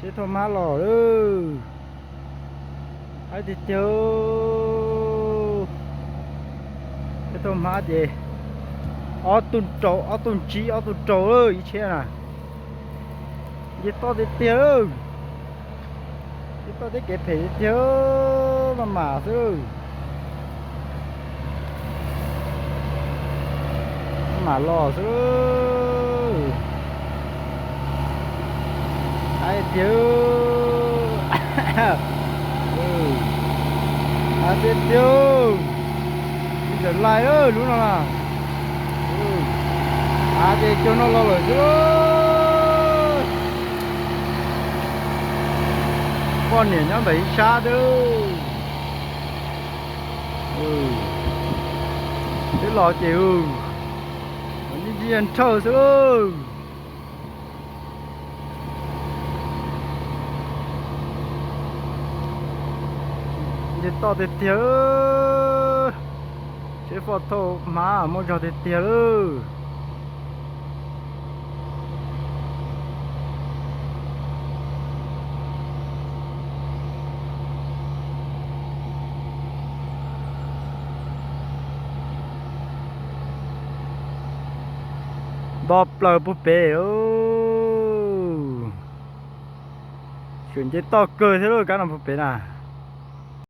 Tib tug hmab los lawm. Haib tiag tiag. Tib tug hmab ces ob tug rau, ob tug tsib, ob tug rau lawm ib tsheb na. Nce toj tiag tiag lawm. Nce toj tib kev phem tiag tiag. Maj mam xwb. Maj mam los xwb. Haib tiag. Haib tiag tiag. Tsis txawm lais lub no na. Haib tiag, caug no los lawm xwb. Poj niam nyob ntawm ib sab xwb. Twb los ces ntsij ntsij nrhawj xwb lauj. Nce toj tiag tiag. Tsheb foj thauj hmab muaj zog tiag tiag lawm. Nto plaws puag pem. Tseem nce toj kawg thiab lauj, kab no puag pem na.